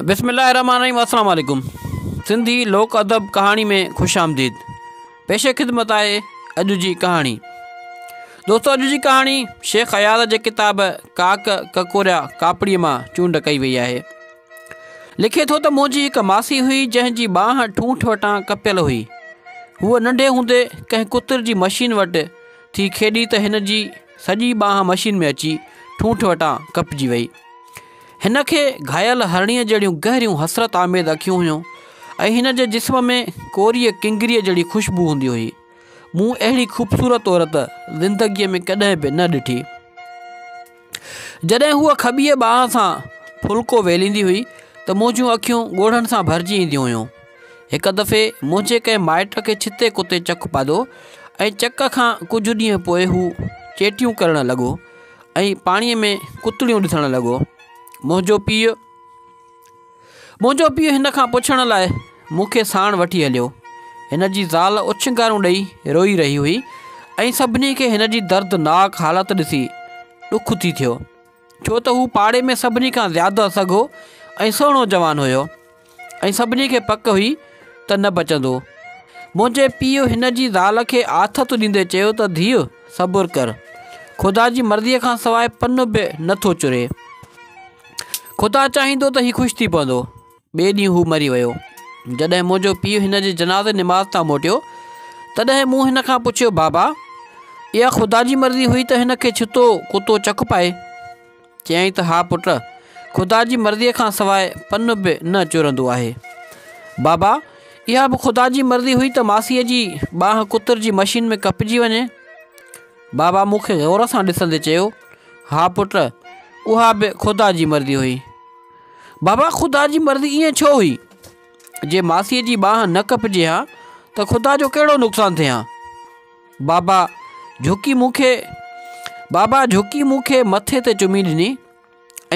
بسم الله الرحمن الرحيم السلام عليڪم سنڌي لوڪ ادب ڪهاڻي ۾ خوش آمديد پيش خدمت آهي اڄ جي ڪهاڻي دوستو اڄ جي ڪهاڻي شيخ اياز جي ڪتاب ڪاڪ ڪڪوريا ڪاپڙي مان چونڊ ڪئي وئي آهي لکي ٿو ته منهنجي هڪ ماسي هئي جنهن جي ٻانهن ٺونٺ وٽان ڪپيل هئي هوء ننڍي هوندي ڪنهن ڪتر جي مشين وٽ ٿي کيڏي ته هن جي سڄي ٻانهن مشين ۾ اچي ٺونٺ وٽان ڪپجي وئي هن کي گهايل هرڻيء جهڙيون گهريون حسرت آميز اکيون هيون ۽ هن جي جسم ۾ ڪوريء ڪنگريء جهڙي خوشبو هوندي هئي. مون اهڙي خوبصورت عورت زندگيء ۾ ڪڏهن به نه ڏٺي. جڏهن هوء کٻيء ٻانهن سان ڦلڪو ويليندي هئي ته منهنجون اکيون ڳوڙهن سان ڀرجي اينديون هيون. هڪ دفعي منهنجي ڪنهن مائٽ کي ڇتي ڪتي چڪ پاتو ۽ چڪ کان ڪجهه ڏينهن پوء هو چيٽيون ڪرڻ لڳو. ۽ پاڻيء ۾ ڪتڙيون ڏسڻ لڳو. منهنجو پيء منهنجو پيء هن کان پڇڻ لاء مون کي ساڻ وٺي هليو. هن جي زال اوڇنگارون ڏئي روئي رهي هئي ۽ سڀني کي هن جي دردناڪ حالت ڏسي ڏک ٿي ٿيو، ڇو ته هو پاڙي ۾ سڀني کان زياده سگهو ۽ سهڻو جوان هيو. ۽ سڀني کي پڪ هئي ته نه بچندو. منهنجي پيء هن جي زال کي آٿت ڏيندي چيو ته ڌيء صبر ڪر، خدا جي مرضيء کان سواء پن به نه ٿو چري. خدا چاهيندو ته هي خوش ٿي پوندو. ٻئي ڏينهن هو مري ويو. جڏهن منهنجو پيء هن جي جنازي نماز تان موٽيو، تڏهن مون هن کان پڇيو، بابا! اها خدا جي مرضي هئي ته هن کي ڇتو ڪتو چڪ پائي؟ چيائين ته ها پٽ، خدا جي مرضيء کان سواء پن به نه چرندو آهي. بابا، اها به خدا جي مرضي هئي ته ماسيء جي ٻانهن ڪتر جي مشين ۾ ڪپجي وڃي؟ بابا مون کي غور سان ڏسندي چيو، ها پٽ، اها به خدا جي مرضي هئي. بابا، خدا جي مرضي ائين ڇو هئي؟ جي ماسيء جي ٻانهن نه ڪپجي ها ته خدا جو ڪهڙو نقصان ٿئي ها؟ بابا جهڪي مون کي بابا جهڪي مون کي مٿي تي چمي ڏني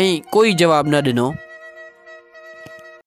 ۽ ڪوئي جواب نه ڏنو.